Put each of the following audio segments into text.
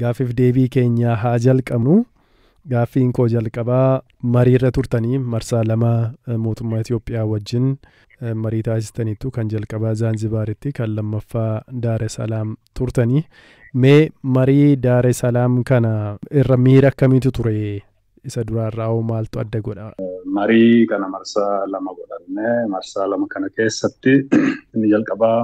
Gaaffiif deebii keenya haa jalqabnu. Gaaffiin koo jalqabaa mariirra turtanii marsaa lama mootummaa Itoophiyaa wajjin marii taasistaniitu kan jalqabaa Zaanzibaaritti kan lammaffaa Daar Salaam turtanii. Mee marii Daar Salaam kana irra miira akkamiitu ture? Isa duraarraa hoo maaltu adda godha? Marii kana marsaa lama godhanne marsaa lama kana keessatti inni jalqabaa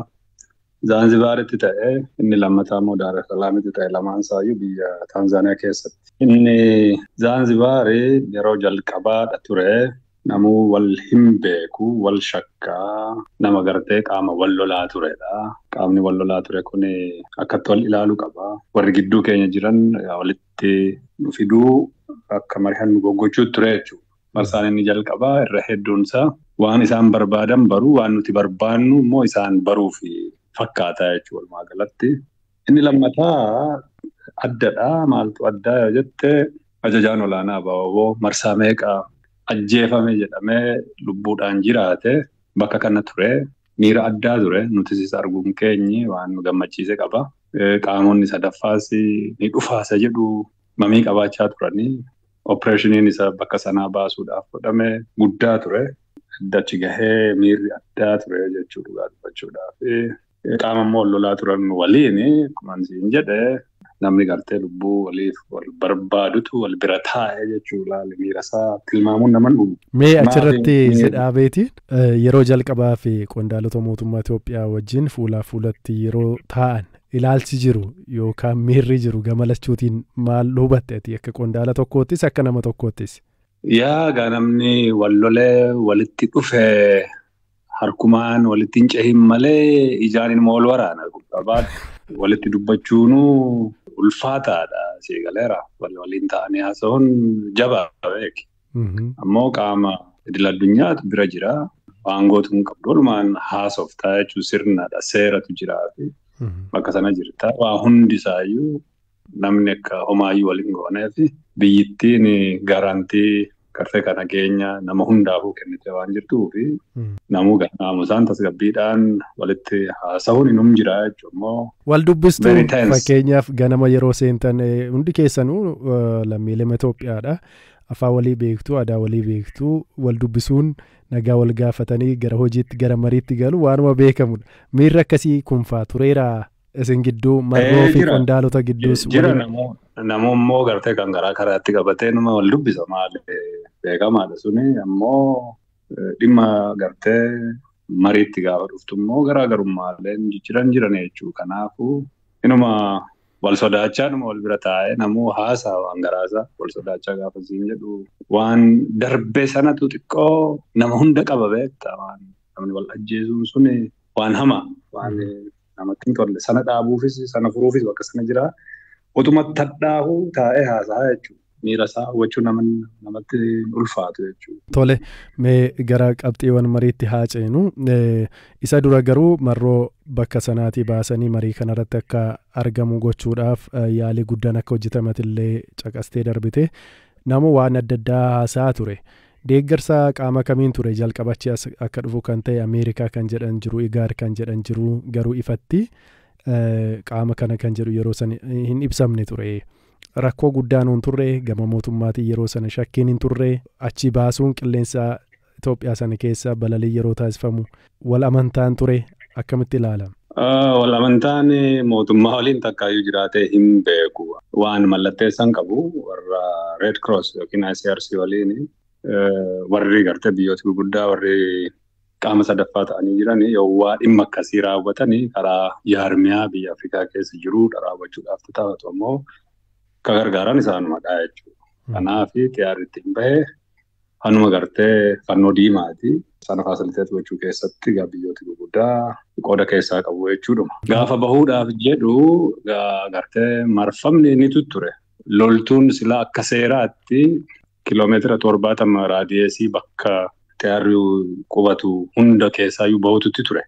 Zaanzibaaritti ta'e inni lammataa immoo Daar Salaamitti ta'e lamaan isaayyuu biyya Taanzaaniyaa keessatti. Inni Zaanzibaari yeroo jalqabaadha ture. Namuu wal hin beeku, wal shakkaa, nama gartee qaama wal lolaa turedha. Qaamni wal lolaa ture kun akkatti wal ilaaluu qaba. Warri gidduu keenya jiran walitti nu fiduu akka mari'annu gochuu ture jechuudha. Marsaan inni jalqabaa irra hedduunsaa waan isaan barbaadan baruu, waan nuti barbaannu immoo isaan baruuf fakkaata jechuudha walumaa galatti. Inni lammataa addadha. Maaltu addaa yoo jette ajajaan olaanaa ABO marsaa meeqa ajjeefame jedhamee lubbuudhaan jiraate bakka kana ture. Miira addaa ture. Nutis isa arguun keenyi waan nu gammachiise qaba. Qaamonni sadaffaas ni dhufaasa jedhu mamii qabaachaa turanii. Opereeshiniin isa bakka sanaa baasuudhaaf godhame guddaa ture. Dachi gahee miirri addaa ture jechuu dhugaa dubbachuudhaaf. Qaama immoo lolaa turan waliin akkuma siin jedhe namni gartee lubbuu waliif wal barbaadutu wal bira taa'e jechuu ilaali miira isaa tilmaamuun nama dhugu. Mee achirratti si dhaabeeti yeroo jalqabaa fi qondaalota mootummaa Itoophiyaa wajjin fuulaa fuulatti yeroo taa'an ilaalchi jiru yookaan miirri jiru gama lachuutiin maal hubatte ati akka qondaala tokkoottis akka nama tokkoottis? Yaa gaa namni wal lolee walitti dhufee harkumaan walitti hin cehin malee ijaan ilmoo wal waraana. Walitti dubbachuunuu ulfaataadha seegaleera. Waliin ta'anii haasa'uun jabaa beeki. Ammoo qaama idil addunyaatu bira jira. Aangootu hin qabdu. Walumaan haasoftaa jechuun sirnadha. Seeratu jiraa fi bakka sana jirta. Waa hundi isaayyuu namni akka homaayyuu waliin goonee fi biyyittiin garantii gartee kan nageenya nama hundaafuu kennite waan jirtuufi namuu naamusaan tasgabbiidhaan walitti haasa'uun inum jira jechuudha immoo. Wal dubbistuu fakkeenyaaf ganama yeroo seentan hundi keessanuu lammiilee Itoophiyaadha. Afaan walii beektuu, aadaa walii beektuu, wal dubbisuun nagaa wal gaafatanii gara hojiitti gara mariitti galu waanuma beekamudha. Miirri akkasii kunfaa tureeraa isin gidduu marroo fi qondaalota gidduus? Jira namuu immoo gartee kan garaa karaatti qabatee nama wal dubbisa maali beekamaadha suni ammoo dhimma gartee mariitti gaafa dhuftu immoo garaaгаrummaaleen jijjiiran jiran jechuudha. Kanaafuu inuma wal sodaachaa numa wal bira taa'ee namuu haasaa waan garaasaa wal sodaachaa gaafa siin jedhu waan darbee sanatu xiqqoo nama hunda qaba beektaa waan namni wal ajjeesuun suni waan hamaa waan namatti hin tolle sana dhaabuufis sana furuufis bakka sana jira. Utuma tadhaahuu taa'ee haasaa jechuudha. Miira isaa hubachuu namatti ulfaatu jechuudha. Tole, mee gara qabxiiwwan mariitti haa ceenu. Isa dura garuu marroo bakka sanaatii baasanii marii kanarratti akka argamu gochuudhaaf yaalii guddaan akka hojjetametillee caqastee darbite. Namu waan adda addaa haasaa ture. Deeggarsa qaama kamiin ture jalqabachi akka dhufu kan ta'e Ameerikaa kan jedhan jiru, Igaad kan jedhan jiru garuu ifatti qaama kana kan jedhu yeroo sana hin ibsamne ture. Rakkoo guddaan hin turre gama mootummaatiin yeroo sana shakkiin hin turre achi baasuun qilleensa Itoophiyaa sana keessa balalii yeroo taasifamu wal amantaan ture akkamitti ilaalama? Wal amantaan mootummaa waliin takkaayyuu jiraatee hin beeku. Waan mallatteessan qabu warra Red Cross yookiin ICRC waliin warri gartee biyyoota gurguddaa warri qaama sadaffaa ta'anii jiran yoo waa dhimma akkasii raawwatanii karaa jaarmiyaa biyya Afrikaa keessa jiru raawwachuudhaaf taphatu ammoo akka gargaaran isaanumadha jechuudha. Kanaaf xiyyaarri ittiin bahe hanuma gartee fannoo diimaati. Sana facilitate gochuu keessatti biyyoota gurguddaa qooda keessaa qabu jechuudha. Gaafa bahuudhaaf jedhu gartee marfamni ni tutture. Loltuun silaa akka seeraatti kiiloomeetira 70 raadiyeesii bakka xiyyaarri qubatu hunda keessaayyuu bahututti ture.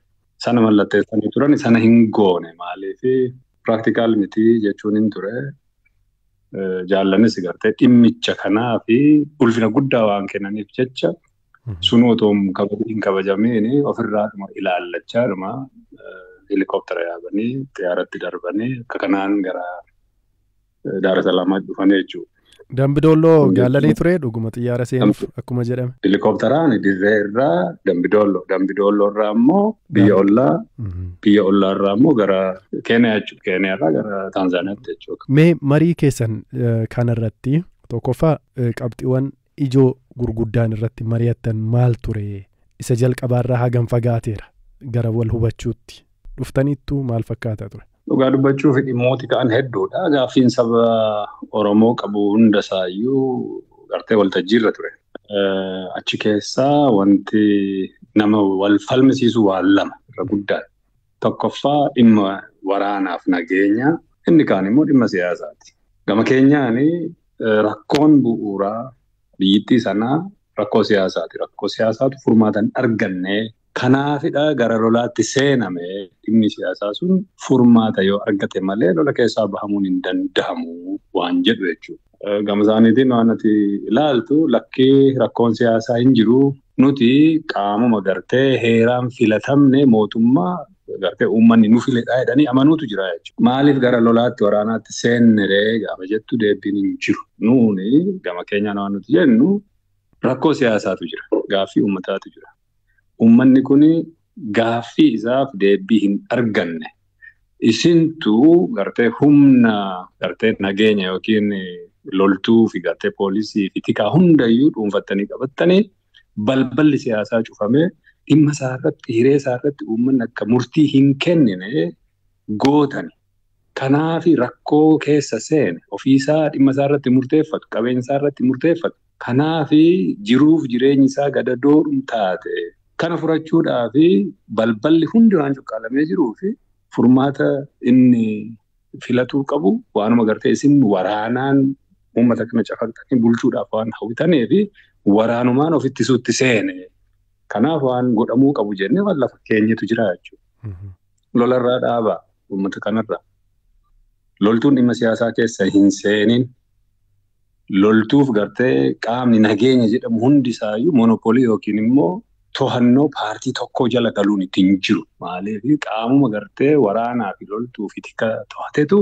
Sana mallatteessanii turan sana hin goone maaliif practical miti jechuun hin ture. Jaallanis gartee dhimmicha kanaa fi ulfina guddaa waan kennaniif jecha sun otoo hin kabajamiin ofirraadhumaillaallachaadhuma helikooптera yaabanii xiyaaratti darbanii akka kanaan gara Daar es Salaamaatti dhufanii jechuudha. Dambidolloo gaalanii ture dhuguma xiyyaara seenuuf akkuma jedhame. Helikopteraan dirree irraa Dambidolloo, Dambidolloo irraa immoo biyya ollaa, biyya ollaa irraa immoo gara Keeniyaa jechuudha. Keeniyaa irraa gara Taanzaaniyaatti jechuudha. Mee marii keessan kanarratti tokkoffaa qabxiiwwan ijoo gurguddaan irratti mari'attan maal ture? Isa jalqabaarraa hagam fagaateera gara wal hubachuutti dhuftaniittu maal fakkaata ture? Dhugaa dubbachuuf dhimmooti ka'an hedduudha. Gaaffiin saba Oromoo qabu hundasaayyuu gartee waltajjiirra ture. Achi keessaa wanti nama wal falmisiisu waan lama irra guddaadha. Tokkoffaa dhimma waraanaaf nageenya, inni kaan immoo dhimma siyaasaati. Gama keenyaan rakkoon bu'uuraa biyyittii sanaa rakkoo siyaasaati. Rakkoo siyaasaatu furmaata hin arganne. Kanaafidha gara lolaatti seename dhimmi siyaasaa sun furmaata yoo argate malee lola keessaa bahamuun hin danda'amu waan jedhu jechuudha. Gama isaaniitiin waan ati ilaaltu lakkii rakkoon siyaasaa hin jiru. Nuti qaamuma gartee heeraan filatamne mootummaa gartee uummanni nu filedha jedhanii amanuutu jira jechuudha. Maaliif gara lolaatti waraanaatti seenneree gaafa jettu deebiin hin jiru. Nuuni gama keenyaan waan nuti jennu rakkoo siyaasaatu jira. Gaaffii uummataatu jira. Uummanni kun gaaffii isaaf deebii hin arganne. Isintu gartee humna gartee nageenya yookiin loltuu fi gartee poolisii fi tikaa hundayyuu dhuunfattanii qabattanii balballi siyaasaa cufamee dhimma isaarratti hiree isaarratti uummanni akka murtii hin kennine gootani. Kanaafi rakkoo keessa seene ofiisaa dhimma isaarratti murteeffatu, qabeenya isaarratti murteeffatu. Kanaafi jiruuf jireenyi isaa gadadoodhum taate. Kana furachuudhaaf balballi hundi waan cuqqaalamee jiruu fi furmaata inni filatuu qabu waanuma gartee isin waraanaan uummata kana cafaqxanii bulchuudhaaf waan hawwitanii fi waraanumaan of ittisuutti seene. Kanaaf waan godhamuu qabu jennee waan lafa keenyatu jira jechuudha. Lolarraa dhaabaa uummata kanarraa. Loltuun dhimma siyaasaa keessa hin seenin. Loltuuf gartee qaamni nageenya jedhamu hundisaayyuu monopolii yookiin immoo to'annoo paartii tokko jala galuun ittiin jiru. Maaliif qaamuma gartee waraanaa fi loltuu fi tika to'atetu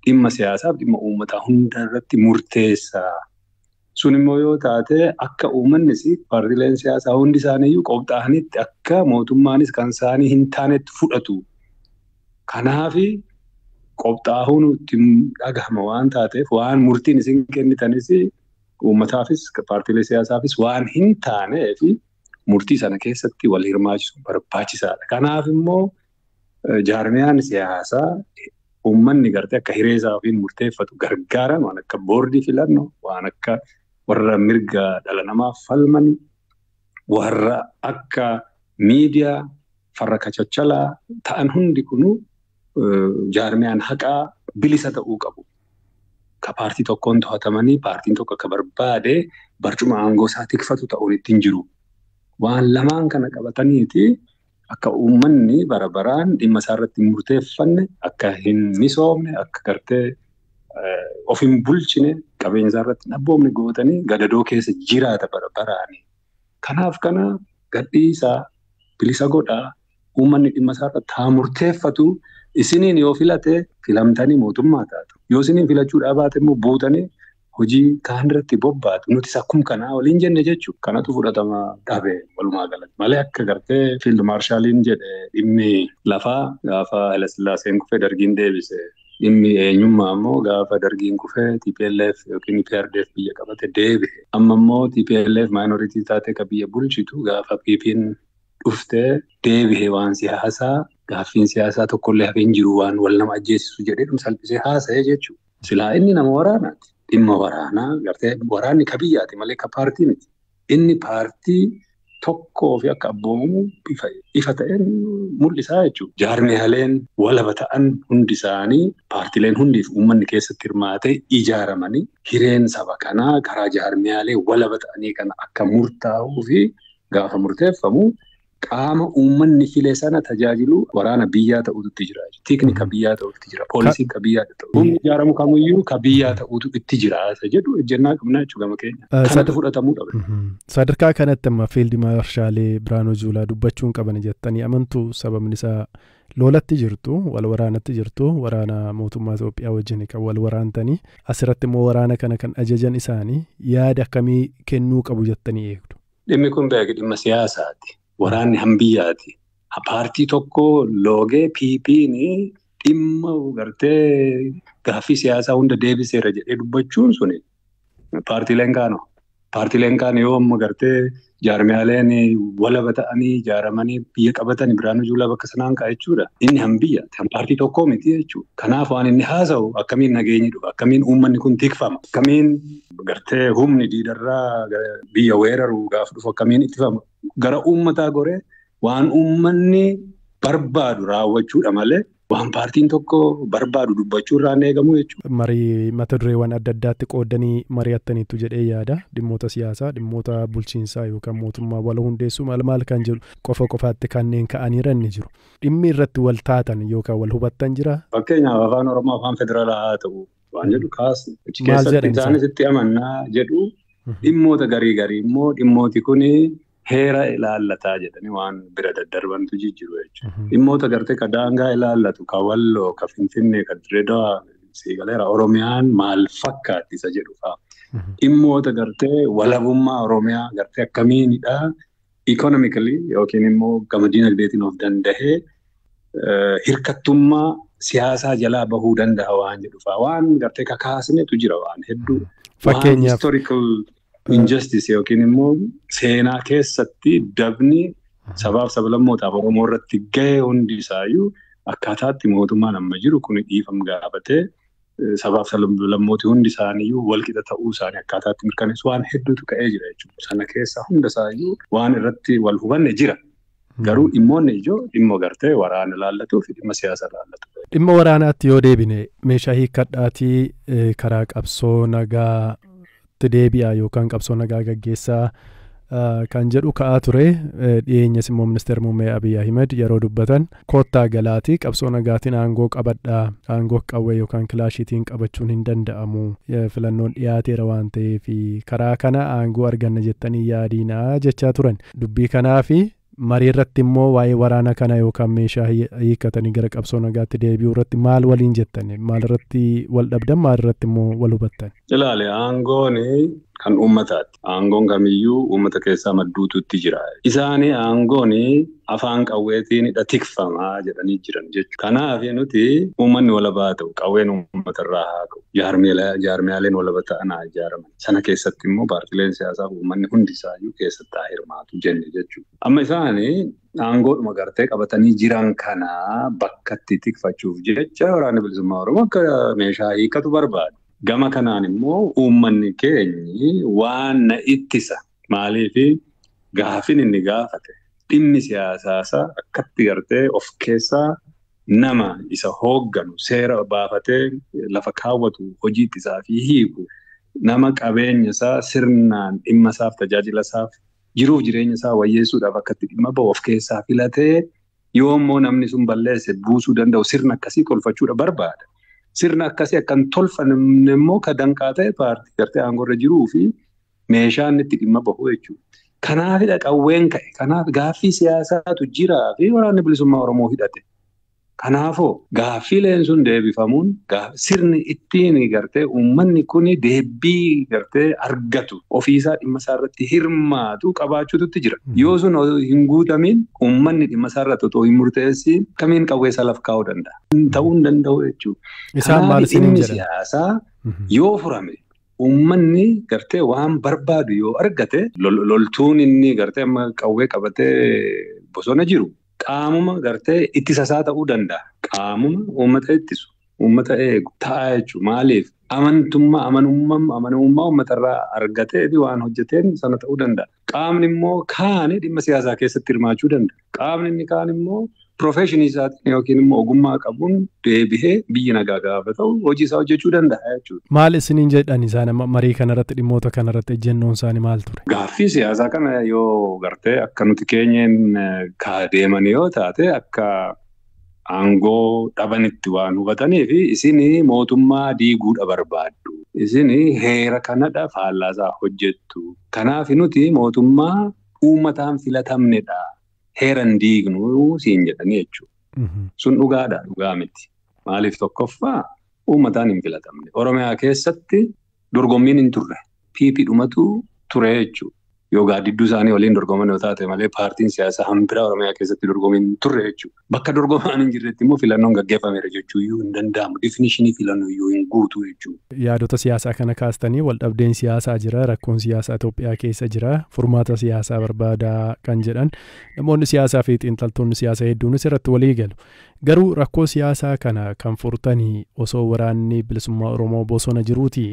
dhimma siyaasaaf dhimma uummataa hunda irratti murteessa. Sun immoo yoo taate akka uummannis paartiileen siyaasaa hundi isaaniiyyuu qophaa'anitti akka mootummaanis kan isaanii hin taanetti fudhatu. Kanaaf qophaa'uun itti dhagahama waan taateef waan murtiin isin kennitanis uummataafis paartiilee siyaasaafis waan hin taaneef murtii sana keessatti wal hirmaachisuun barbaachisaadha. Kanaaf immoo jaarmiyaan siyaasaa uummanni gartee akka hiree isaa ofiin murteeffatu gargaaran waan akka boordii filannoo, waan akka warra mirga dhala namaaf falman, warra akka miidiyaa farra kachachalaa ta'an hundi kunuu jaarmiyaan haqaa bilisa ta'uu qabu. Ka paartii tokkoon to'atamanii paartiin tokko akka barbaade barcuma aangoo isaa tikfatu ta'uun ittiin jiru. Waan lamaan kana qabataniiti akka uummanni bara baraan dhimma isaa irratti hin murteeffanne, akka hin misoomne, akka gartee of hin bulchine, qabeenya isaa irratti hin abboomne gootanii gadadoo keessa jiraata bara baraani. Kanaaf kana gadhiisaa bilisa godhaa uummanni dhimma isaa irratti haa murteeffatu. Isiniin yoo filate filamtanii mootummaa taatu. Yoo isiniin filachuudhaa baate immoo buutanii hojii kaan irratti bobbaatu. Nutis akkuma kanaa waliin jenne jechuudha. Kanatu fudhatama dhabe walumaa galatti. Malee akka gartee fiild maarshaaliin jedhe dhimmi lafaa gaafa Hayilasillaaseen kufee dargiin deebise. Dhimmi eenyummaa immoo gaafa dargiin kufee TPLF yookiin PRDF biyya qabate deebi'e. Amma immoo TPLF maayinooritii taatee ka biyya bulchitu gaafa PP'n dhuftee deebi'e waan siyaasaa gaaffiin siyaasaa tokkollee hafee hin jiru waan wal nama ajjeesisu jedhee salphisee haasa'e jechuudha. Silaa inni nama waraanaati. Dhimma waraanaa gartee waraanni ka biyyaati malee ka paartii miti. Inni paartii tokkoo fi akka abboomamu bifa ifa ta'een mul'isaa jechuudha. Jaarmiyaaleen walaba ta'an hundi isaanii paartileen hundiif uummanni keessatti hirmaatee ijaaramanii hireen saba kanaa karaa jaarmiyaalee walaba ta'anii kana akka murtaa'uu fi gaafa murteeffamu qaama uummanni file sana tajaajilu waraana biyyaa ta'utu itti jira. Tiikni ka biyyaa ta'utu itti jira. Poolisiin ka biyyaa ta'u. Humni ijaaramu kamiyyuu ka biyyaa ta'utu itti jira. Isa jedhu ejjennaa qabna jechuudha gama keenya. Kanatu fudhatamuu dhabe. Sadarkaa kanatti amma fiildi maarshaalee Biraanuu Juulaa dubbachuun qaban jettanii amantu sababni isaa Lolatti jirtu, wal waraanatti jirtu, waraana mootummaa Itoophiyaa wajjin kan wal waraantanii asirratti immoo waraana kana kan ajajan isaanii yaada akkamii kennuu qabu jettanii eegdu? Dhimmi kun beeku dhimma siyaasaati. Waraanni hambiyyaati. Paartii tokko loogee PP'n dhimma gartee gaaffii siyaasaa hunda deebiseera jedhee dubbachuun suni paartiileen kaanoo. Paartiileen kaan yoo amma gartee jaarmiyaaleen walaba ta'anii ijaaramanii biyya qabatanii Biraanuu Juulaa bakka sanaan ka'a jechuudha. Inni hambiyya. Paartii tokkoo miti jechuudha. Kanaaf waan inni haasa'u akkamiin nageenyi dhufa? Akkamiin uummanni kun tikfama? Akkamiin gartee humni diidarraa biyya weeraru gaafa dhufu akkamiin ittifama? Gara uummataa goree waan uummanni barbaadu raawwachuudha malee waan paartiin tokko barbaadu dubbachuu irraan eegamu jechuudha. Marii mata dureewwan adda addaatti qoodanii mari'attaniitu jedhee yaada. Dhimmoota siyaasaa, dhimmoota bulchiinsaa yookaan mootummaa wal hundeessuu maal maal kan jedhu qofa qofaatti kanneen ka'aniiran ni jiru. Dhimmi irratti wal taatan yookaan wal hubattan jira. Fakkeenyaaf afaan Oromoo afaan federaalaa haa ta'u waan jedhu kaasne. Achi keessatti isaanis itti amannaa jedhu dhimmoota garii garii immoo dhimmooti kuni heera ilaallataa jedhanii waan bira daddarbantu jijjiiru jechuudha. Dhimmoota gartee ka daangaa ilaallatu, ka Walloo, ka Finfinnee, ka Dirreedawaa, Siigaleera, Oromiyaan maal fakkaatti isa jedhu fa'a. Dhimmoota gartee walabummaa Oromiyaa gartee akkamiinidha ikonomikali yookiin immoo gama diinagdeetiin of dandahee hirkattummaa siyaasaa jalaa bahuu danda'a waan jedhu fa'a. Waan gartee kakaasnetu jira waan hedduu. Fakkeenyaaf. Historical injustice yookiin immoo seenaa keessatti dabni sabaaf sablammootaaf Oromoo irratti gahee hundi isaayyuu akkaataatti mootummaan amma jiru kun dhiifama gaafatee sabaaf sablammooti hundi isaaniiyyuu walqixa ta'uu isaanii akkaataatti mirkaneessu waan hedduutu ka'ee jira jechuudha. Sana keessa hunda isaayyuu waan irratti wal hubanne jira. Garuu dhimmoonni ijoo dhimma gartee waraana ilaallatuu fi dhimma siyaasa ilaallatu. Dhimma waraanaatti yoo deebine meeshaa hiikkadhaatii karaa qabsoo nagaa deebi'a yookaan qabsoo nagaa gaggeessaa kan jedhu ka'aa ture. Dhiyeenyas immoo ministeera muummee Abiy Ahmed yeroo dubbatan koottaa galaatii qabsoo nagaatiin aangoo qabadhaa, aangoo qawwee yookaan kilaashiitiin qabachuun hin danda'amu, filannoon dhiyaateera waan ta'eef karaa kana aangoo arganna jettanii yaadiinaa jechaa turan. Dubbii kanaa fi marii irratti immoo waa'ee waraana kana yookaan meeshaa hiikkatanii gara qabsoo nagaatti deebi'uu irratti maal waliin jettan? Maal irratti wal dhabdan? Maal irratti immoo wal hubattan? Ilaali, aangoon kan uummataati. Aangoon kamiyyuu uummata keessaa madduututti jira. Isaanii aangoon afaan qawweetiin tikfamaa jedhanii jiran jechuudha. Kanaaf nuti uummanni walabaa ta'u qawween uummatarraa haa ka'u. Jaarmiyaaleen walaba ta'an haa ijaaraman. Sana keessatti immoo paartileen siyaasaa uummanni hundi isaayyuu keessatti haa hirmaatu jenne jechuudha. Amma isaanii aangoodhuma gartee qabatanii jiran kana bakkatti tikfachuuf jecha waraanni bilisummaa Oromoo akka meeshaa hiikkatu barbaadu. Gama kanaan immoo uummanni keenyi waan na ittisa. Maaliif gaafin inni gaafate dhimmi siyaasaasaa akkatti gartee of keessaa nama isa hoogganu seera baafatee lafa kaawwatu hojii ittisaa fi hiiku nama qabeenya isaa sirnaan dhimma isaaf tajaajila isaaf jiruuf jireenya isaa wayyeessuudhaaf akkatti dhimma bahu of keessaa filatee yoo immoo namni sun balleesse buusuu danda'u sirna akkasii tolfachuudha barbaada. Sirna akkasii akkan tolfamne immoo ka danqaa ta'e paartii gartee aangoorra jiruu fi meeshaan itti dhimma bahu jechuudha. Kanaafidha qawween ka'e. Kanaaf gaaffii siyaasaatu jiraa fi waraanni bilisummaa Oromoo hidhate. Kanaafoo gaaffiileen sun deebifamuun sirni ittiin gartee uummanni kun deebii gartee argatu ofiisaa dhimma isaa irratti hirmaatu qabaachuutu jira. Yoo sun hin guutamiin uummanni dhimma isaa irratti otoo hin murteessiin kamiin qawwee isaa lafa kaa'uu danda'a? Ta'uu hin danda'u jechuudha. Isaan maal isiniin jedhan? Siyaasaa yoo furame uummanni gartee waan barbaadu yoo argate loltuun inni gartee amma qawwee qabatee bosona jiru qaamuma gartee ittisa isaa ta'uu danda'a. Qaamuma uummata ittisu, uummata eegu ta'a jechuudha. Maaliif amantummaa amanamummaa uummatarraa argatee fi waan hojjeteen sana ta'uu danda'a. Qaamni immoo kaani dhimma siyaasaa keessatti hirmaachuu danda'a. Qaamni inni kaan immoo profeshinii isaatiin yookiin immoo ogummaa qabuun deebihee biyyi nagaa gaafa ta'u hojii isaa hojjechuu danda'a jechuudha. Maal isiniin jedhan isaan amma marii kanarratti dhimmoota kanarratti ejjennoon isaanii maal ture? Gaaffii siyaasaa kana yoo gartee akka nuti keenyeen deeman yoo taate akka aangoo dhabanitti waan hubatanii fi isin mootummaa diiguudha barbaaddu. Isin heera kanadha faallaasaa hojjettu. Kanaaf nuti mootummaa uummataan filatamnedha. Heeran diignu siin jedhanii jechuudha. Sun dhugaadha, dhugaa miti. Maaliif tokkoffaa uummataan hin filatamne. Oromiyaa keessatti dorgommiin hin turre. PP dhumatu ture jechuudha. Yoo gaaddidduu isaanii waliin dorgoman yoo taate malee paartiin siyaasaa hanbiraa Oromiyaa keessatti dorgomiin hin turre jechuudha. Bakka dorgomaan hin jirretti immoo filannoon gaggeeffameera jechuu iyyuu hin danda'amu. Difinishinii filannoo iyyuu hin guutu jechuudha. Yaadota siyaasaa kana kaastanii waldhabdeen siyaasaa jira, rakkoon siyaasaa Itoophiyaa keessa jira, furmaata siyaasaa barbaadaa kan jedhan namoonni siyaasaa fi xiinxaltoonni siyaasaa hedduunis irratti walii galu. Garuu rakkoo siyaasaa kana kan furtanii osoo waraanni bilisummaa Oromoo bosona jiruuti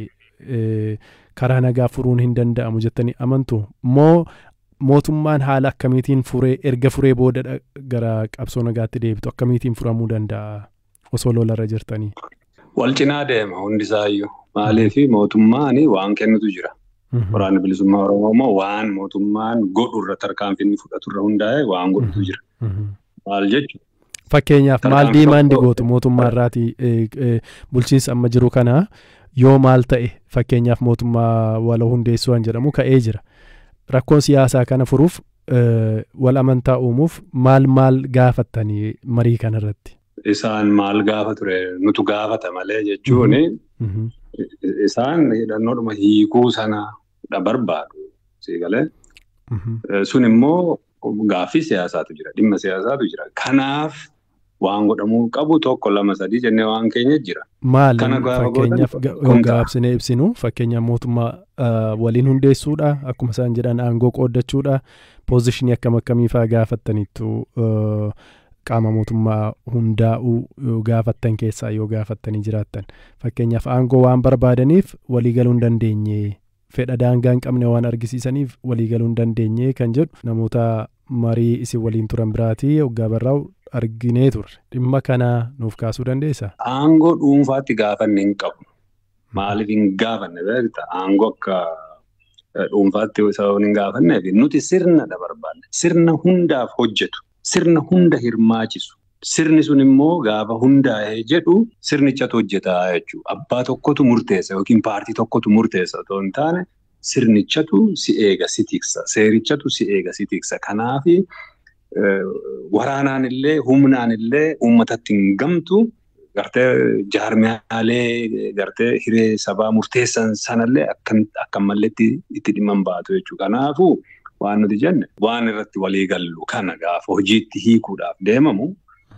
karaa nagaa furuun hin danda'amu jettanii amantu moo mootummaan haala akkamiitiin furee erga furee booda gara qabsoo nagaatti deebitu akkamiitiin furamuu danda'a osoo lolarra jirtanii? Wal cinaa deema hundisaayyuu. Maaliif mootummaan waan kennutu jira. Waraanni bilisummaa Oromoo immoo waan mootummaan godhu irra tarkaanfii inni fudhatu irra hundaa'e waan godhutu jira. Maal jechuudha? Fakkeenyaaf maal diimaandi gootu mootummaa irraatii bulchiinsa amma jiru kana yoo maal ta'e fakkeenyaaf mootummaa waloo hundeessuu kan jedhamu ka'ee jira. Rakkoon siyaasaa kana furuuf wal amantaa uumuuf maal maal gaafattanii marii kanarratti? Isaan maal gaafa ture nutu gaafata malee jechuun isaan hidhannoodhuma hiikuu sana barbaadu siigalee. Sun immoo gaaffii siyaasaatu jira, dhimma siyaasaatu jira. Kanaaf waan godhamuu qabu 1 2 3 jennee waan keenya jira. Maal fakkeenyaaf gabaabsinee ibsinu fakkeenyaaf mootummaa waliin hundeessuudha akkuma isaan jedhan aangoo qooddachuudha poozishinii akkam akkamii fa'aa gaafattaniittu qaama mootummaa hundaa'uu gaafattan keessaa yoo gaafattanii jiraattan fakkeenyaaf aangoo waan barbaadaniif walii galuu hin dandeenye fedha daangaa hin qabne waan argisiisaniif walii galuu hin dandeenye kan jedhu namoota marii isin waliin turan biraatii hoggaa barraa'u arginee turre. Dhimma kana nuuf kaasuu dandeessaa? Aangoo dhuunfaatti gaafanne hin qabu. Maaliif hin gaafanne beektaa? Aangoo akka dhuunfaatti sababni hin gaafanneef nuti sirna barbaanne. Sirna hundaaf hojjetu. Sirna hunda hirmaachisu. Sirni sun immoo gaafa hundaa'ee jedhu sirnichatu hojjetaa jechuudha. Abbaa tokkotu murteessa yookiin paartii tokkotu murteessa otoo hin taane sirnichatu si eega si tiksa. Seerichatu si eega si tiksa. Kanaaf waraanaan illee humnaan illee uummatatti hin gamtu gartee jaarmiyaalee gartee hiree sabaa murteessan sanallee akka malleetti itti dhimma hin baatu jechuudha. Kanaafuu waan nuti jenne waan irratti walii gallu kana gaafa hojiitti hiikuudhaaf deemamu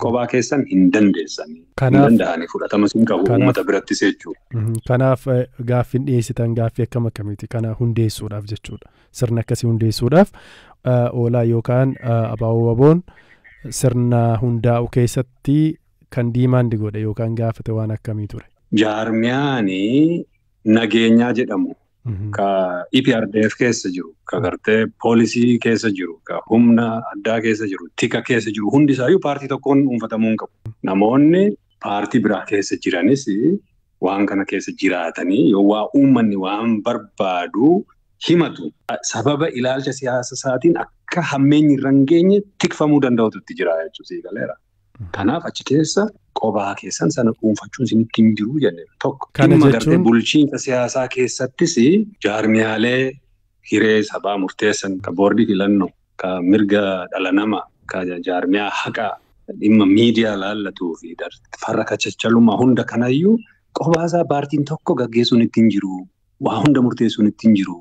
kophaa keessan hin dandeessanii. Hin danda'anii fudhatama siin qabu uummata birattis jechuudha. Kanaaf gaaffiin dhiyeessitan gaaffii akkam akkamiiti? Kana hundeessuudhaaf jechuudha. Sirna akkasii hundeessuudhaaf oolaa yookaan abaaboo waboon sirna hundaa'u keessatti kan diimaandi godhe yookaan gaafate waan akkamii ture? Jaarmiyaanii nageenyaa jedhamu ka EPRDF keessa jiru, ka gartee poolisii keessa jiru, ka humna addaa keessa jiru, tika keessa jiru hundisaayyuu paartii tokkoon dhuunfatamuu hin qabu. Namoonni paartii biraa keessa jiranis waan kana keessa jiraatanii yoo waa uummanni waan barbaadu himatu. Sababa ilaalcha siyaasa isaatiin akka hammeenyi irra hin geenye tikfamuu danda'utu itti jira jechuudha siigaleera. Kanaaf achi keessa qobaa keessan sana dhuunfachuun isinitti hin jiru jennee tokko. Dhimma gartee bulchiinsa siyaasaa keessattis jaarmiyaalee hiree sabaa murteessan ka boordii filannoo, ka mirga dhala namaa, ka jaarmiyaa haqaa, dhimma miidiyaa laallatuu fi farra kachachalummaa hunda kanayyuu qobaasaa paartiin tokko gaggeessuun itti hin jiru. Waa hunda murteessuun itti hin jiru.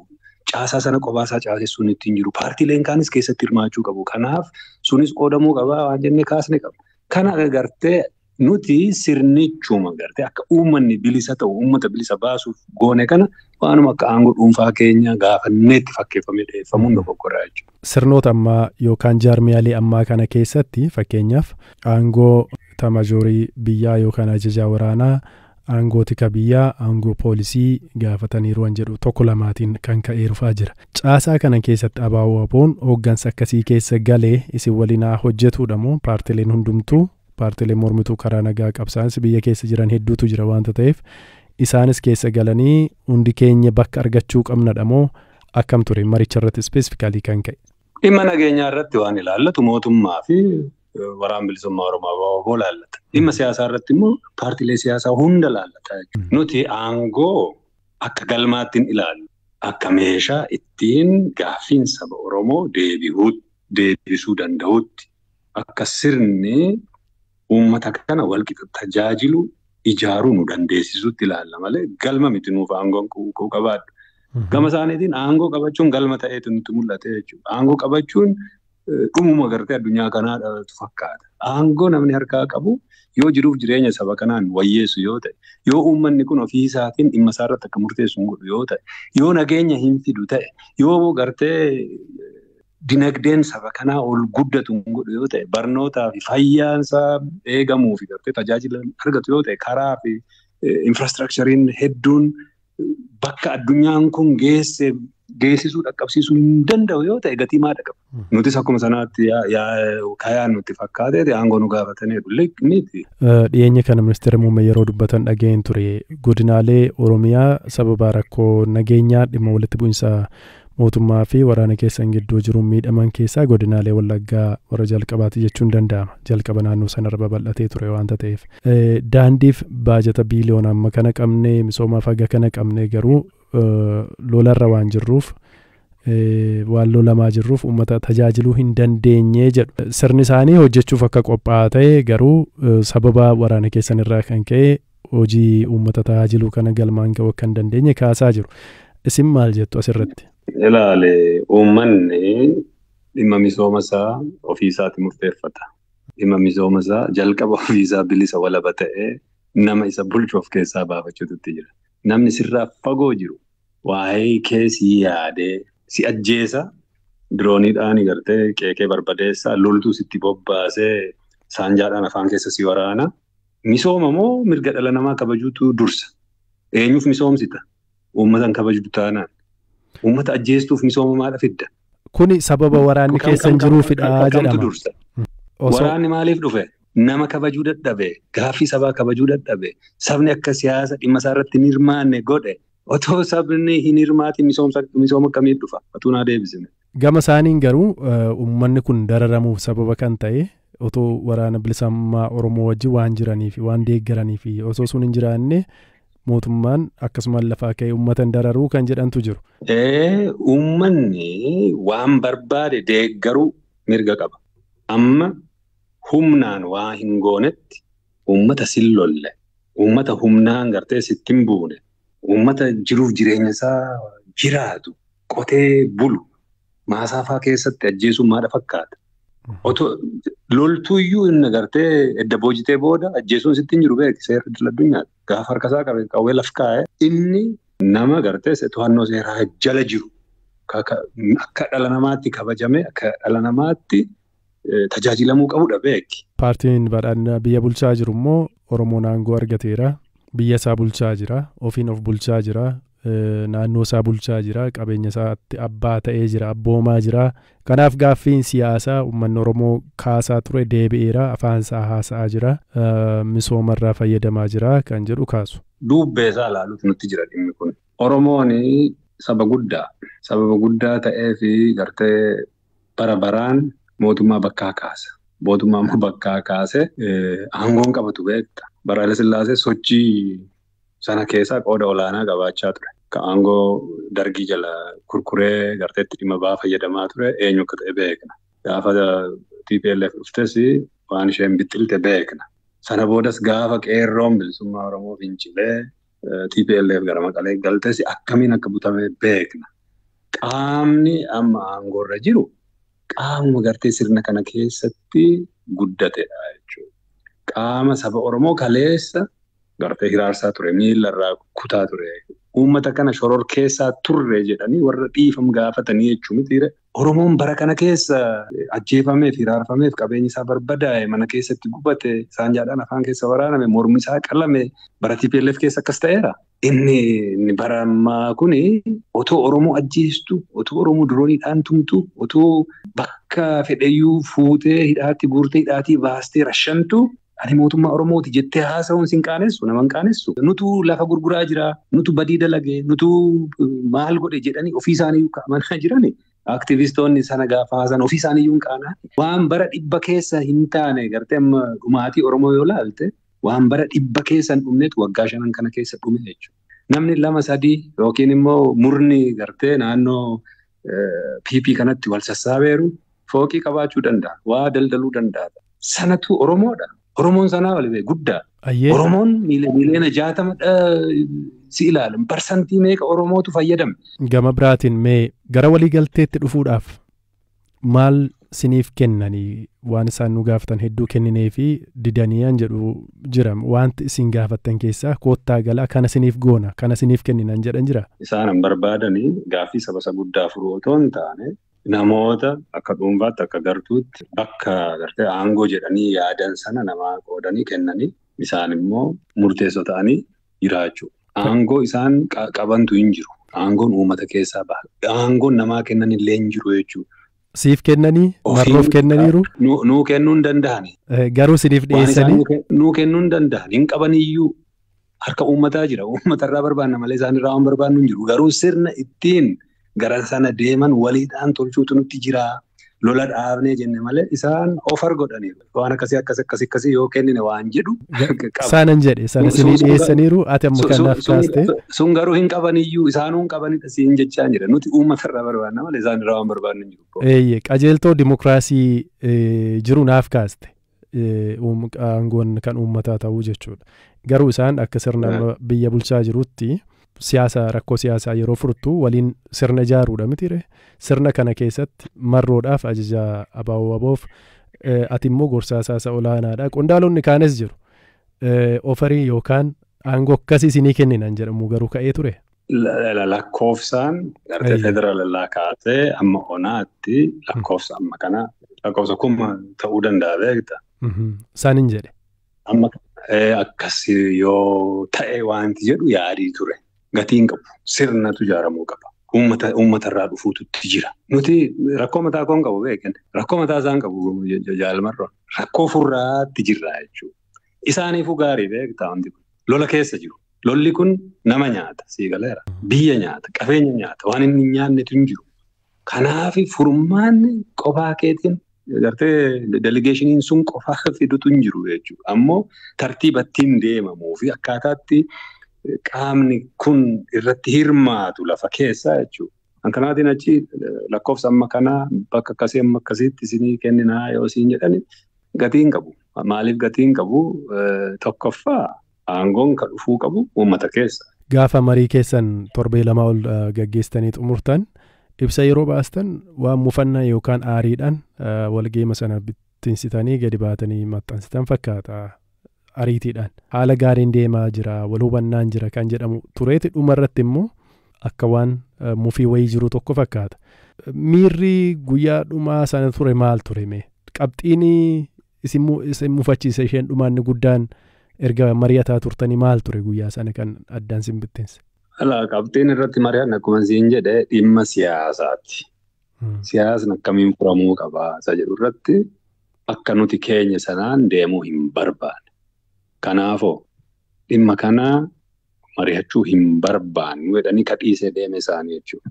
Caasaa sana qobaasaa caasessuun itti hin jiru. Paartiileen kaanis keessatti hirmaachuu qabu. Kanaaf sunis qoodamuu qabaa waan jennee kaasne qaba. Kana gartee nuti sirnichuma gartee akka uummanni bilisa ta'u uummata bilisa baasuuf goone kana waanuma akka aangoo dhuunfaa keenya gaafanneetti fakkeeffamee dhiyeeffamuun dogoggoraa jechuudha. Sirnoota ammaa yookaan jaarmiyaalee ammaa kana keessatti fakkeenyaaf aangoo tamajoorii biyyaa yookaan ajajaa waraanaa, aangoo tika biyyaa, aangoo poolisii gaafataniiru waan jedhu tokko lamaatiin kan ka'ee rufaa jira. Caasaa kana keessatti abaaboo waboon hooggansa akkasii keessa galee isin waliin haa hojjetuudha moo paartileen hundumtuu paartileen mormituu karaa nagaa qabsaanis biyya keessa jiran hedduutu jira waanta ta'eef isaanis keessa galanii hundi keenya bakka argachuu qabnadha moo akkam ture maricha irratti ispeesifikaalii kan ka'e? Dhimma nageenyaa irratti waan ilaallatu mootummaa fi waraan bilisummaa Oromoo abaaboo laallata. Dhimma siyaasaa irratti immoo paartiilee siyaasaa hunda laallata jechuudha. Nuti aangoo akka galmaatti hin ilaallu. Akka meeshaa ittiin gaaffiin saba Oromoo deebisuu danda'utti akka sirni Uummata kana walqixa tajaajilu ijaaruu nu dandeessisutti ilaalla malee galma miti nuuf aangoon qabaadhu. Gama isaaniitiin aangoo qabachuun galma ta'eetu nutti mul'ate jechuudha. Aangoo qabachuun dhumuma gartee addunyaa kanaadhaatu fakkaata. Aangoo namni harkaa qabu yoo jiruuf jireenya saba kanaan wayyeessu yoo ta'e, yoo uummanni kun ofii isaatiin dhimma isaarratti akka murteessu hin godhu yoo ta'e, yoo nageenya hin fidu ta'e, yoo gartee dinagdeen saba kanaa ol guddatu hin godhu yoo ta'e, barnootaa fi fayyaan isaa eegamuu fi gartee tajaajila argatu yoo ta'e, karaa fi infraastiraakchariin hedduun bakka addunyaan kun geessisuu dhaqqabsiisuu hin danda'u yoo ta'e gatii maadha qaba. Nutis akkuma sanaatti kayaan nutti fakkaatee aangoo nu gaafatanii miti. Dhiyeenya kana ministeera muummee yeroo dubbatan dhaga'een ture godinaalee Oromiyaa sababa rakkoo nageenyaa dhimma walitti bu'insa mootummaa fi waraana keessan gidduu jiruun miidhaman keessaa godinaalee Wallaggaa warra jalqabaati jechuun danda'ama. Jalqaba naannoo sanarra babal'atee ture waanta ta'eef. Daandiif baajata biiliyoona amma kana qabnee misoomaaf haga kana qabnee garuu lolarra waan jirruuf waan lolamaa jirruuf uummata tajaajiluu hin dandeenye jedhu. Sirni isaanii hojjechuuf akka qophaa'aa ta'e garuu sababa waraana keessan irraa kan ka'e hojii uummata tajaajiluu kana galmaan ga'uu akka hin dandeenye kaasaa jiru. Isin maal jettu asirratti? Ilaale uummanni dhimma misooma isaa ofii isaatti murteeffata. Dhimma misooma isaa jalqaba ofii isaa bilisa walaba ta'ee nama isa bulchu of keessaa baafachuutu jira. Namni sirraa fagoo jiru waa'ee keessi yaadee si ajjeesa dirooniidhaan gartee qeeqee barbadeessaa loltuu sitti bobbaasee saanjaadhaan afaan keessa si waraana. Misooma moo mirga dhala namaa kabajuutu dursa? Eenyuuf misoomsita? Uummatan kabaju taanaan. Uummata ajjeestuuf misooma maal fidda? Kuni sababa waraanni keessan jiruufidha jedhama. Waraanni maaliif dhufe? Nama kabajuu dadhabe, gaaffii sabaa kabajuu dadhabe, sabni akka siyaasa dhimma isaa irratti hin hirmaanne godhe, otoo sabni hin hirmaatin misooma akkamii dhufa? Otuu naa deebisine. Gama isaaniin garuu uummanni kun dararamuuf sababa kan ta'e otoo waraana bilisummaa Oromoo wajjin waan jiranii fi waan deeggaranii fi osoo sun hin jiraanne mootummaan akkasumaan lafaa ka'ee uummata hin dararuu kan jedhantu jiru. Uummanni waan barbaade deeggaruu mirga qaba. Amma humnaan waa hin goonetti uummata sin lolle, uummata humnaan gartee sitti hin buune, uummata jiruuf jireenya isaa jiraatu, qotee bulu, maasaafaa keessatti ajjeesuun maadha fakkaata. Otoo loltuuyyuu inni gartee edda boojitee booda ajjeesuun sitti hin jiru beeki seerri idil addunyaatti. Gaafa harkasaa qabe qawwee laf kaa'e inni nama gartee to'annoo seeraa jala jiru akka dhala namaatti kabajame akka dhala namaatti tajaajilamuu qabudha beeki. Paartiin badhaadhina biyya bulchaa jiru immoo Oromoon aangoo argateera. Biyya isaa bulchaa jira. Ofiin of bulchaa jira. Naannoo isaa bulchaa jira. Qabeenya isaatti abbaa ta'ee jira. Abboomaa jira. Kanaaf gaaffiin siyaasaa uummanni Oromoo kaasaa ture deebi'eera. Afaan isaa haasa'aa jira. Misoomarraa fayyadamaa jira kan jedhu kaasu. Duubbee isaa ilaaluutu nutti jira dhimmi kun. Oromoon saba guddaa. Sababa guddaa ta'ee fi gartee bara baraan mootummaa bakkaa kaasa. Mootummaa immoo bakkaa kaase aangoon qabatu beekta. Bara Haile Sillaasee sochii sana keessaa qooda olaanaa qabaachaa ture. Ka aangoo dargii jala kurkuree garteetti dhimma ba'aa fayyadamaa ture eenyu akka ta'e beekna. Gaafa TPLF dhuftes waan isheen bixxilte beekna. Sana boodas gaafa qeerroon bilisummaa Oromoo fincilee TPLF gara Maqalee galtes akkamiin akka butame beekna. Qaamni amma aangoorra jiru qaamuma gartee sirna kana keessatti guddatedha jechuudha. Qaama saba Oromoo kaleessa gartee hiraarsaa ture, miilarraa kutaa ture. Uummata kana shoror keessaa turre jedhanii warra dhiifam gaafatanii jechuu miti. Oromoon bara kana keessa ajjeefameef, hiraarfameef, qabeenyi isaa barbadaa'e, mana keessatti gubate, saanjaadhaan afaan keessa waraaname, mormi isaa qalame, bara TPLF keessa akkas ta'eera. Inni bara ammaa kuni otoo Oromoo ajjeestu, otoo Oromoo dirooniidhaan tumtu, otoo bakka fedheyyuu fuutee hidhaatti guurtee hidhaatii baastee rashantu ani mootummaa Oromooti jettee haasa'uun sin qaanessu, nama hin qaanessu. Nutu lafa gurguraa jira, nutu badii dalage, nutu maal godhe jedhanii ofii isaanii amanaa jirani. Aktivistoonni sana gaafa haasan ofii isaaniiyyuu hin qaana'an. Waan bara dhibba keessa hin taane gartee amma dhumaatii Oromoo yoo laalte waan bara dhibba keessa hin dhumnetu waggaa 5 kana keessa dhume jechuudha. Namni 2, 3 yookiin immoo murni gartee naannoo PP kanatti wal sassaabeeru fooqii qabaachuu danda'a. Waa daldaluu danda'a. Sanatu Oromoodha. Oromoon sanaa oli guddaa. Oromoon miiliyoona 60 si ilaalan parsantii meeqa Oromootu fayyadame. Gama biraatiin mee gara waliigalteetti dhufuudhaaf maal siniif kennanii waan isaan nu gaafatan hedduu kenninee fi didanii an jedhu jira. Wanti isin gaafattan keessaa koottaa galaa kana siniif goona kana siniif kenninan jedhan jira. Isaan hin barbaadanii gaaffii saba isa guddaa furuu otoo hin taane namoota akka dhuunfaatti akka gartuutti bakka gartee aangoo jedhanii yaadan sana namaa qoodanii kennanii isaan immoo murteessoo ta'anii jiraachuu. Aangoo isaan qabantu hin jiru. Aangoon uummata keessaa baha. Aangoon namaa kennan illee hin jiru jechuudha. Siif kennanii? Marroof kennaniiru? Nuu kennuu hin danda'ani. Garuu siniif dhiyeessanii? Nuu kennuu hin danda'ani. Hin qabaniyyuu harka uummataa jira. Uummatarraa barbaanna malee isaanirraa waan barbaannu hin jiru. Garuu sirna ittiin gara sana deeman waliidhaan tolchuutu nutti jira. Lola dhaabnee jenne malee isaan ofar godhaniiru. Waan akkasii akkas akkas akkasii yoo kennine waan jedhu. Isaanan jedhe sana sinii dhiyeessaniiru ati ammoo kanaaf kaaste. Sun garuu hin qabaniyyuu isaanuu hin qabanidha siin jechaa jira. Nuti uummatarraa barbaanna malee isaanirraa waan barbaannu hin jiru. Eeyyee qajeeltoo dimokiraasii jiru naaf kaaste. Aangoon kan uummataa ta'uu jechuudha. Garuu isaan akka sirna biyya bulchaa jirutti siyaasa rakkoo siyaasaa yeroo furtu waliin sirna ijaaruudha mitiire. Sirna kana keessatti marroodhaaf ajaja ABO WBOf ati immoo gorsaa siyaasaa olaanaadha. Qondaalonni kaanis jiru. Ofarii yookaan aangoo akkasii isinii kenninan jedhamu garuu ka'ee ture. Lakkoofsaan gartee federaalallaa kaasee amma onaatti lakkoofsa amma kana lakkoofsa kuma ta'uu danda'a beekta. Isaanin jedhe. Amma akkas yoo ta'e wanti jedhu yaadii ture. Gatiin qabu. Sirnatu ijaaramuu qaba. Uummatarraa dhufuutu jira. Nuti rakkoo mataa koon qabu beekan. Rakkoo mataa isaan qabu jaalmarroon. Rakkoo furraatti jirra jechuudha. Isaaniifuu gaarii beektaa wanti kun. Lola keessa jiru. Lolli kun nama nyaata sii galeera. Biyya nyaata, qabeenya nyaata, waan inni hin nyaannetu hin jiru. Kanaaf furmaanni qofaa keetiin gartee delegeeshiniin sun qofaa fidutu hin jiru jechuudha. Ammoo tartiiba ittiin deemamuu fi akkaataatti qaamni kun irratti hirmaatu lafa keessaa jechuudha. Kanaatiin achi lakkoofsa amma kanaa bakka akkasii amma akkasiitti isinii kenninaa yoo isiin jedhani gatiin qabu. Maaliif gatiin qabu? Tokkoffaa aangoon kan dhufuu qabu uummata keessa. Gaafa marii keessan torbee 2 ol gaggeessitanii xumurtan ibsa yeroo baastan waan mufannaa yookaan aariidhaan walgeema sana bittinsitanii gadi baatanii maxxansitan fakkaata. Ariitiidhaan haala gaariin deemaa jira wal hubannaan jira kan jedhamu tureeti dhumarratti immoo akka waan mufii wayii jiru tokko fakkaata. Miirri guyyaa dhumaa sana ture maal ture mee? Qabxiin isin mufachiise isheen dhumaanni guddaan erga mari'ataa turtanii maal ture guyyaa sana kan addaan sin bittinse? Alaa qabxiin irratti mari'an akkuma siin jedhe dhimma siyaasaati. Siyaasni akkamiin furamuu qaba isa jedhu irratti akka nuti keenya sanaan deemuu hin barbaanne. Kanaafoo dhimma kana mari'achuu hin barbaannu jedhanii kadhiisee deeme isaanii jechuudha.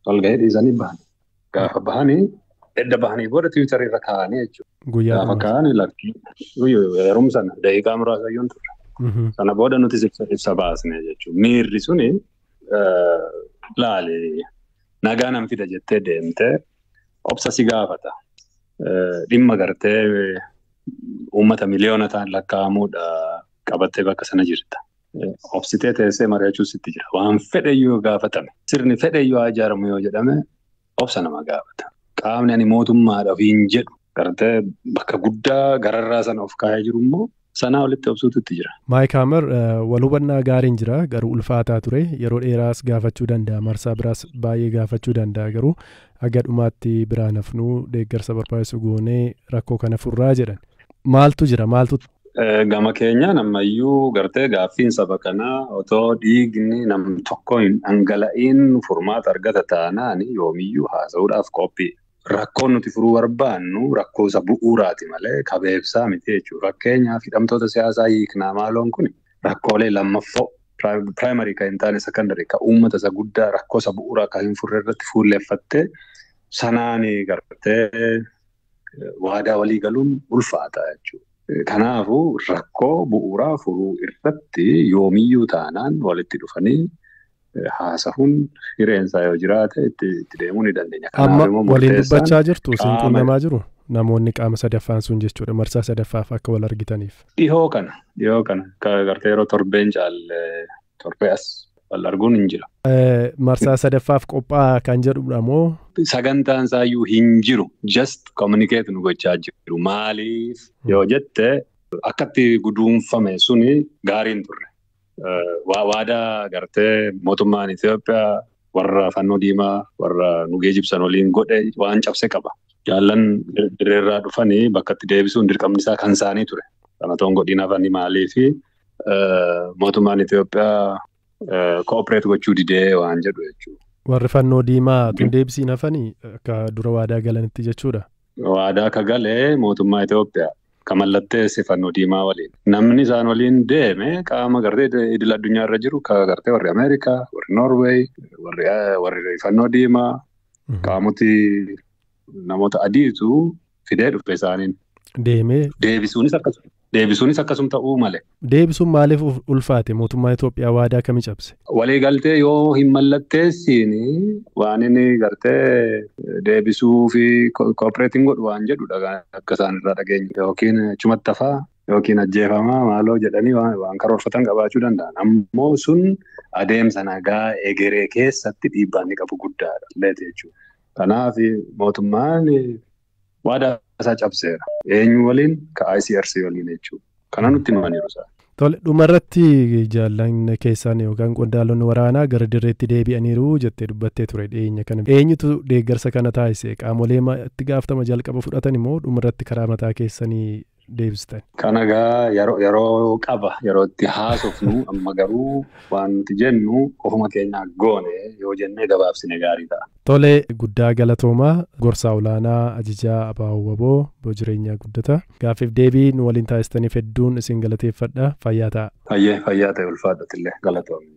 Walgahii dhiisanii bahan. Gaafa bahanii edda bahanii booda tiwiitarii irra kaa'anii jechuudha. Gaafa kaa'anii lakkii yeroo sana daqiiqaa muraasa iyyuu turre. Sana booda nuti ibsa baasne jechuudha. Miirri suni laali nagaa nan fida jettee deemtee obsa si gaafata. Dhimma gartee uummata miliyoona ta'an lakkaa'amuudha qabattee bakka sana jirta. Obsitee teessee mari'achuu sitti jira. Waan fedheyyuu gaafatame. Sirni fedheyyuu haa ijaaramu yoo jedhame obsa nama gaafata. Qaamni ani mootummaadhaaf hin jedhu gartee bakka guddaa gararraa sana of kaa'ee jiru immoo sanaa olitti obsuutu itti jira. Maayik Hamer wal hubannaa gaariin jira garuu ulfaataa ture yeroo dheeraas gaafachuu danda'a marsaa biraas baay'ee gaafachuu danda'a garuu haga dhumaatti biraan hafnuu deeggarsa barbaachisu goonee rakkoo kana furraa jedhan. Maaltu jira maaltu? Gama keenyaan ammayyuu gartee gaaffiin saba kanaa otoo dhiigni nam tokko hin dhangala'iin furmaata argata taanaan yoomiyyuu haasa'uudhaaf qophii. Rakkoon nuti furuu barbaannu rakkoo isa bu'uuraati malee kabeebsaa miti jechuudha. Fakkeenyaaf hidhamtoota siyaasaa hiiknaa maaloon kun rakkoolee lammaffoo piraayimarii kan hin taane sekondarii kan uummata isa guddaa rakkoo isa bu'uuraa kan hin furre irratti fuulleeffattee sanaan gartee waadaa walii galuun ulfaata jechuudha. Kanaafuu rakkoo bu'uuraa furuu irratti yoomiyyuu taanaan walitti dhufanii haasahuun hireensaa yoo jiraate itti deemuu ni dandeenya. Amma waliin dubbachaa jirtu isin quunnamaa jiru? Namoonni qaama sadaffaan sun jechuudha marsaa sadaffaaf akka wal argitaniif. Dhihoo kana gartee yeroo torbeen caalle torbee as wal arguun hin jira. Marsaa sadaffaaf qophaa'aa kan jedhudha moo? Sagantaan isaayyuu hin jiru. Just communicate nu gochaa jiru. Maaliif yoo jette akkatti guduunfame suni gaarii hin turre. Waadaa gartee mootummaan Itoophiyaa warra fannoo diimaa warra nu geejibsan waliin godhe waan cabse qaba. Jaallan dirreerraa dhufanii bakka itti deebisuun dirqamni isaa kan isaanii ture. Kana toon godhiin hafanii maaliifi mootummaan Itoophiyaa koopereet gochuu didee waan jedhu jechuudha. Warri fannoo diimaa tun deebisiin hafanii akka dura waadaa galanitti jechuudha. Waadaa akka galee mootummaa Itoophiyaa kan mallatteesse fannoo diimaa waliin. Namni isaan waliin deeme qaama gartee idil addunyaa irra jiru ka gartee warri Ameerikaa, warri Noorweey, warri fannoo diimaa qaamoti namoota adiitu fidee dhufe isaaniin. Deemee. Deebisuunis akkasuma ta'uu malee. Deebisuun maaliif ulfaate mootummaa Itoophiyaa waadaa kamii cabse? Waliigaltee yoo hin mallatteessiin waan inni gartee deebisuu fi koopereetiin godhu waan jedhudha akka isaan irraa dhageenye. Yookiin achumatti hafaa yookiin ajjeefamaa maaloo jedhanii waan karoorfatan qabaachuu danda'an. Ammoo sun adeemsa nagaa egeree keessatti dhiibbaa inni qabu guddaadha jechuudha. Kanaaf mootummaan waadaa isaa cabseera. Eenyu waliin? Ka ICRC waliin jechuudha. Kana nutti himaniiru isaan. Tole dhumarratti jaallan keessaan yookaan qondaalonni waraanaa gara dirreetti deebi'aniiru jettee dubbattee ture dhiyeenya kana. Eenyutu deeggarsa kana taasise? Qaamolee itti gaafatama jalqaba fudhatan immoo dhumarratti karaa mataa keessanii deebistan. Kana egaa yeroo qaba yeroo itti haasofnu amma garuu waan nuti jennu ofuma keenyaa goone yoo jennee gabaabsine gaarii ta'a. Tole guddaa galatoomaa gorsaa olaanaa ajajaa Abbaa Waboo Jireenyaa Guddataa gaaffiif deebii nu waliin taasistaniif hedduun isin galateeffadha fayyaa ta'a. Fayyaa ta'e ulfaadhatillee galatoomne.